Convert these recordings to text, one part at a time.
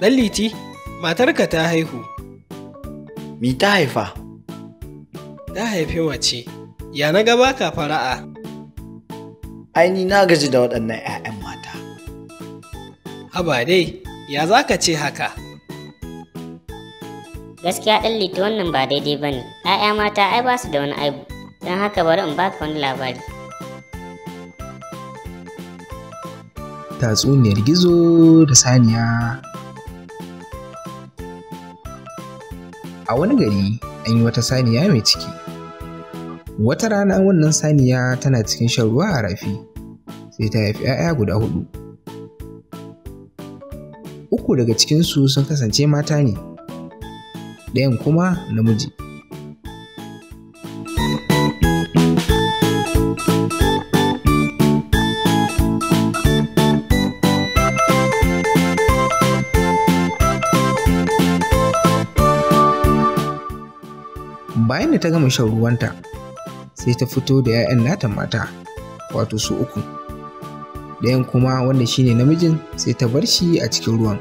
Ɗan Liti, matarka ta haihu. Mi ta haifa? Ta haifi mace. Ya na ga baka fara'a? Ai ni na gaji da waɗannan 'ya'yan mata. Haba dai, ya za ka ce haka? Gaskiya ɗan Liti wannan ba daidai ba ne. 'Ya'ya mata ai ba su da wani aibu. Don haka bari in baka wani labari. Tatsuniyar Gizo da Saniya. A wani gari an yi wata saniya mai ciki. Wata rana wannan saniya tana cikin shan ruwa a rafi, sai ta haifi 'ya'ya guda huɗu. Uku daga cikinsu sun kasance mata ne, ɗayan kuma namiji. Bayan da ta gama shan ruwanta, sai ta fito da 'ya'yan nata mata, wato su uku. Ɗayan kuma wanda shine namijin sai ta bar shi a cikin ruwan.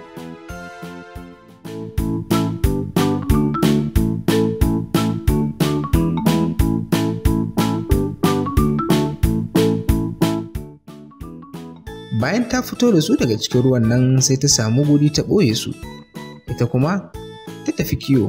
Bayan ta fito da su daga cikin ruwan nan sai ta samu guri ta ɓoye su, ita kuma ta tafi kiwo.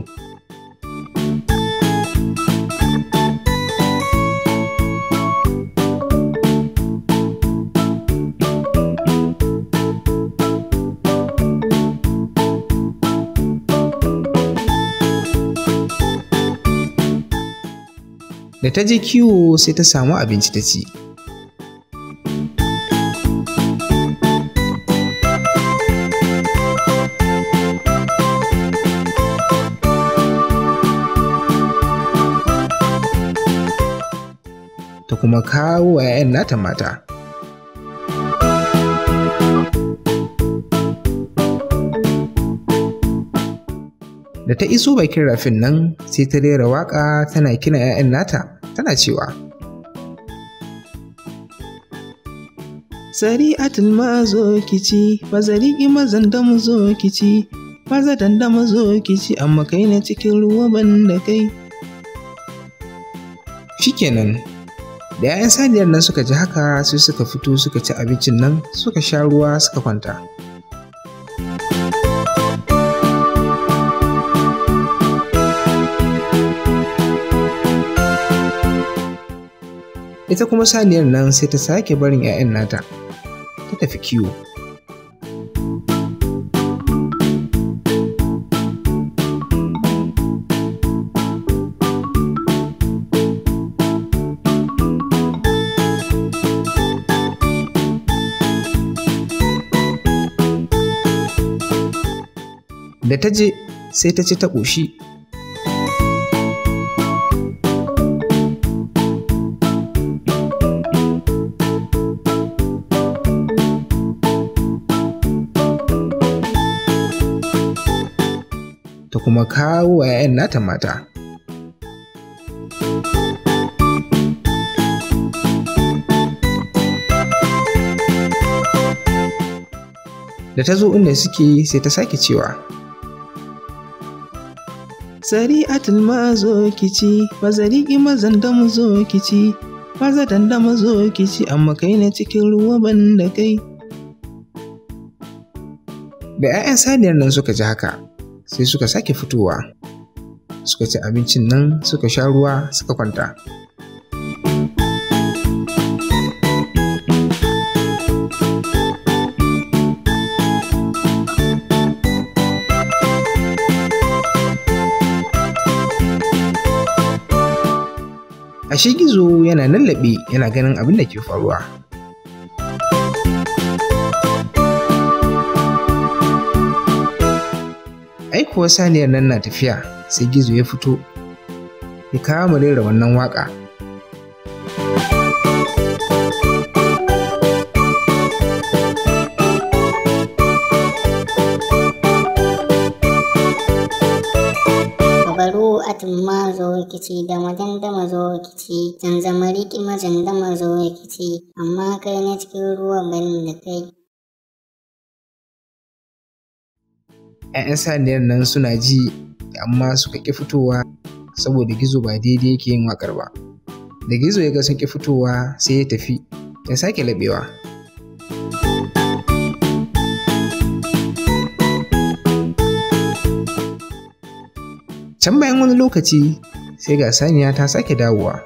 Da ta je kiwo sai ta samu abinci ta ci. Ta kuma kawo wa 'ya'yan nata mata. Da ta iso bakin rafin nan sai ta rera waƙa tana kina 'ya'yan nata tana cewa, Sari'atul ma zo kici, mazariki mazan da mu zo kici, maza dan da mu zo kici, amma kai na cikin ruwa ban da kai. Shikenan, da 'ya'yan saniyar nan suka ji haka sai suka fito suka ci abincin nan suka sha ruwa suka kwanta. Ita kuma saniyar nan sai ta sake barin 'ya'yan nata, ta tafi kiwo. Da ta je sai ta ci ta ƙoshi. Ta kuma kawo wa 'ya'yan nata mata. Da ta zo inda suke sai ta sake cewa, Sari'atul ma zo kici, mazariki mazan da mu zo kici, maza dan da mu zo kici, amma kai na cikin ruwa ban da kai. Da 'ya'yan saniyar nan suka ji haka, sai suka sake fitowa, suka ci abincin nan suka sha ruwa suka kwanta. Ashe Gizo yana nan laɓe yana ganin abin da ke faruwa. Ai kuwa saniyar nan na tafiya sai Gizo ya fito ya kama rera wannan waƙa. Baru'atun ma zo kici da madan da mazo kici, zanzama riki mazan da mazo kici, amma kai na cikin ruwa ban da kai. 'Ya'yan saniyar nan suna ji amma suka ƙi fitowa saboda Gizo ba daidai yake yin waƙar ba. Da Gizo ya ga sun ƙi fitowa sai ya tafi ya sake laɓewa. Can bayan wani lokaci sai ga saniya ta sake dawowa.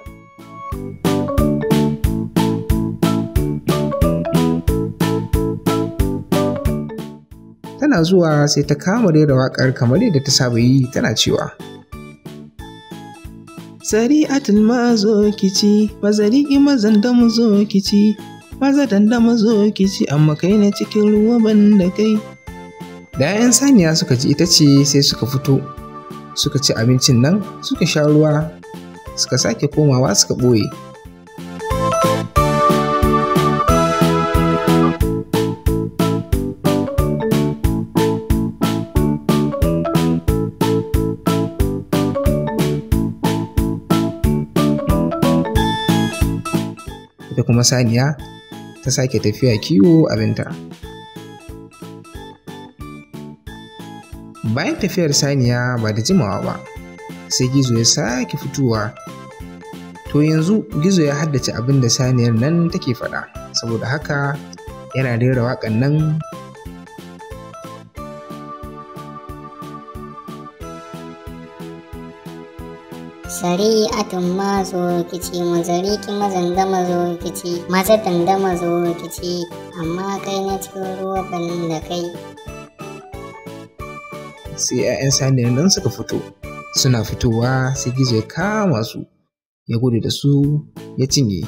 Tana zuwa sai ta kama rera waƙar kamar yadda ta saba yi tana cewa. Sari'atul mazo kici, mazari'i mazan da mu zo kici, maza dan da mu zo kici, amma kai na cikin ruwa ban da kai. Da 'ya'yan saniya suka ji ita ce sai suka fito, suka ci abincin nan, suka sha ruwa, suka sake komawa suka ɓoye. Ita kuma saniya ta sake tafiya kiwo abinta. Bayan tafiyar saniya ba da jimawa ba, sai Gizo ya sake fitowa. To yanzu Gizo ya haddace abin da saniyar nan take faɗa, saboda haka yana rera waƙan nan. Shari'atun mazo kici mazariki mazan da mazo kici maza da mazo kici amma kai na cikin ruwa ban da kai. Sai 'ya'yan saniyar nan suka fito, suna fitowa sai Gizo ya kama su, ya gudu da su ya cinye.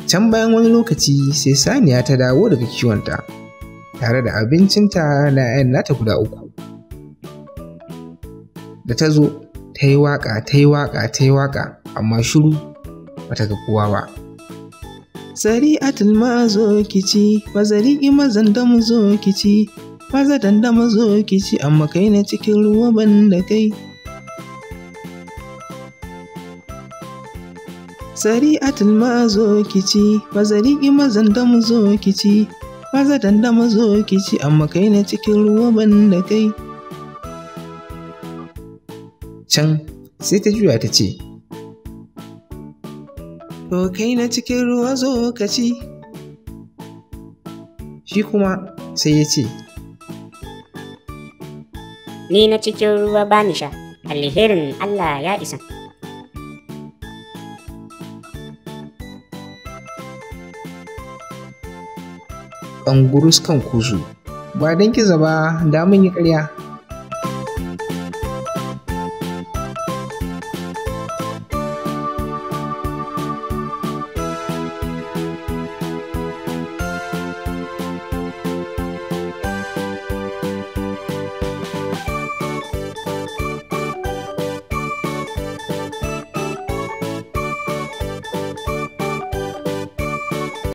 Can bayan wani lokaci sai saniya ta dawo daga kiwonta tare da abincinta na 'ya'yan nata guda uku. Da ta zo ta yi waƙa ta yi waƙa ta yi waƙa amma shiru bata ga kowa ba. Sari'atul mazo kici, mazari'i mazan da mu zo kici, maza dan da mu zo kici amma kai na cikin ruwa ban da kai. Sari'atul mazo kici, mazari'i mazan da mu zo kici, maza dan da mu zo kici amma kai na cikin ruwa ban da kai. Can sai ta juya ta ce, To kai na cikin ruwa zo ka ci. Shi kuma sai ya ce, Ni na cikin ruwa ba ni sha, alherin Allah ya isa. Ƙangurus kan kusu, ba don kiza ba da mun yi ƙarya.